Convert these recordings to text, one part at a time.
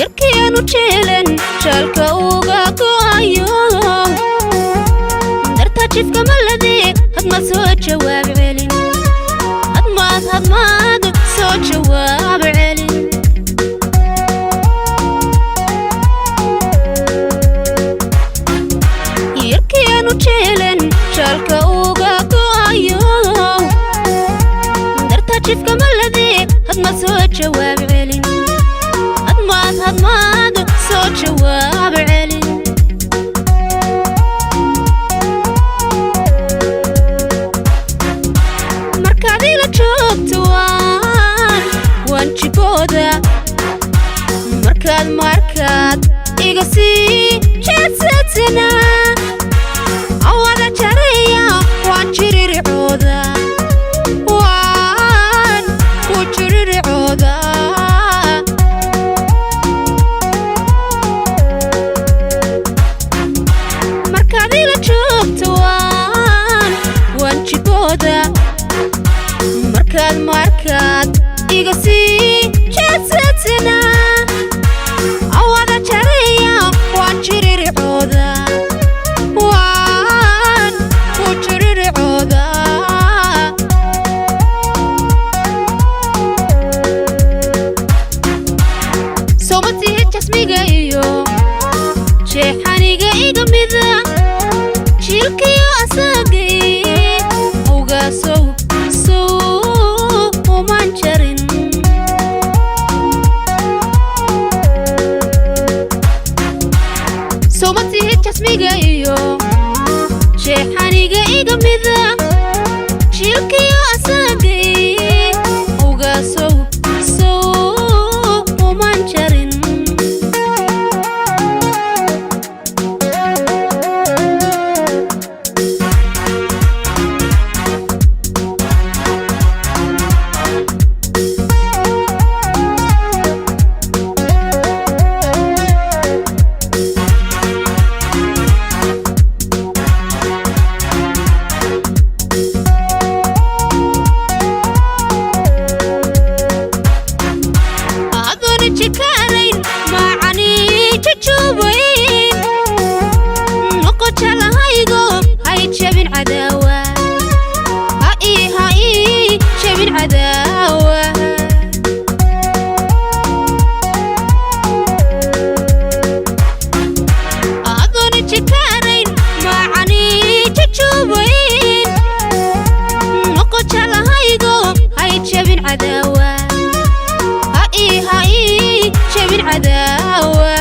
Yarkianu jeelen jaalka uga go'ayo darta jifka malade, hadmaad soo jawaab celin, hadmaad soo jawaab celin. Yarkianu jeelen jaalka uga go'ayo darta jifka malade, hadmaad soo jawaab celin, hadmaad soo jawaab celin. Markaad ila joogto waan jibooda, markaad iga sii jeedsatana awada jaraya, waan jiriricooda, waan ku jiriricooda. Markaad ila joogto waan jibooda, markaad iga sii jeedsatana awada jaraya, waan jiriricooda, waan ku jiriricooda. Soma tihi jasmiga iyo jeexaniga iga mida, jiilkiyo asagay uga sow sow uman jarin. Soma tihi jasmiga iyo jeexaniga iga mida, jiilkiyo asagay uga sow sow uman jarin. Adoona jikaarayn macani jajuubayn noqo jalahaygo, hay jabin cadaawa, ha ii jabin cadaawa. Adoona jikaarayn macani jajuubayn noqo jalahaygo, hay jabin cadaawa, ha ii jabin cadaawa.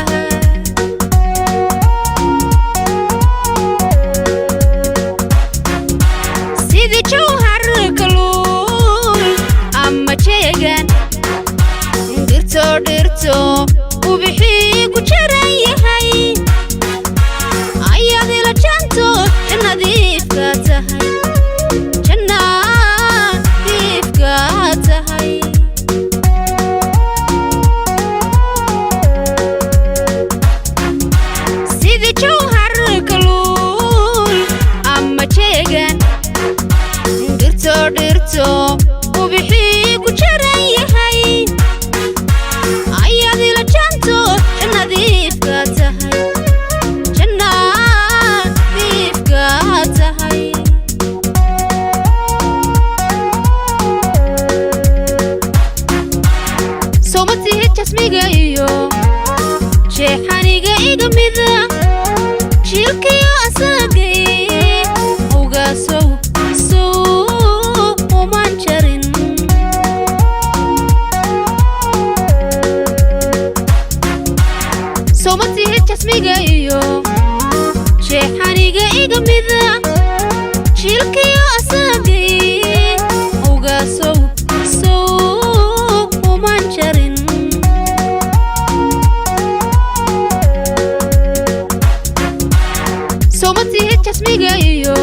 Sidii jawhar kaluul ama jeegan dhirto ubixii ku jaran yahay, ayaad ila janto jannadiifka tahay, jannadiifka tahay. Sidii jawhar kaluul ama jeegan dhirto ubixii ku jaran yahay, ayaad ila janto jannadiifka tahay, jannadiifka tahay. Soma tihi jasmiga iyo jeexaniga iga mida, jiilkiyo asagay uga sow sow uman jarin. Soma tihi jasmiga iyo jeexaniga iga mida, jiilkiyo asagay uga sow sow. Uma tihid jasmiga iyo